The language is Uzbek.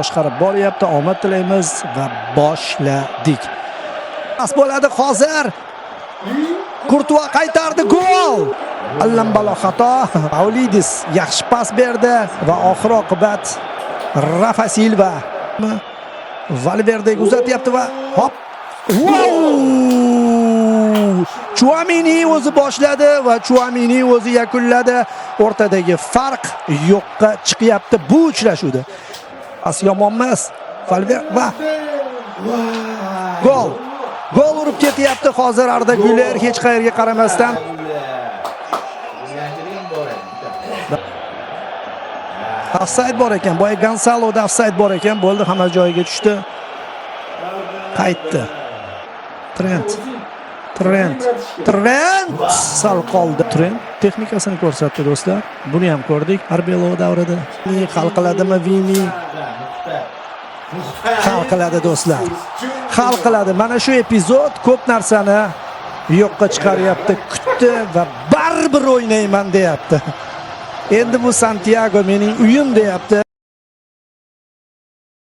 Boshqarib boryapti. Omad tilaymiz va boshladik. Pas bo'ladi hozir. Kurtua qaytardi, gol! Allambalo xato. Paulidis yaxshi pas berdi va oxir oqibat Rafa Silva Valverdega uzatyapti va hop! Wow! Chuamini o'zi boshladi va Chuamini o'zi yakunladi. O'rtadagi farq yo'qqa chiqyapti bu uchrashuvda. Pas yomon emas. Valverde va gol. Gol urib ketyapti hozir Arda Güler hech qayerga qaramasdan. Offside bor ekan. Boya Gonzaloda offside bor ekan. Bo'ldi, hamma joyiga tushdi. Qaytdi. Trent. Trent. Trent sal qoldi. Trent texnikasini ko'rsatdi, do'stlar. Buni ham ko'rdik Arbelo davrida. Hal qiladimi Vini? Hal qiladi, do'stlar. Hal qiladi. Mana shu epizod ko'p narsani yo'qqa chiqaryapti. Kutdi va baribir o'ynayman deyapti. Endi bu Santiago mening uyim deyapti.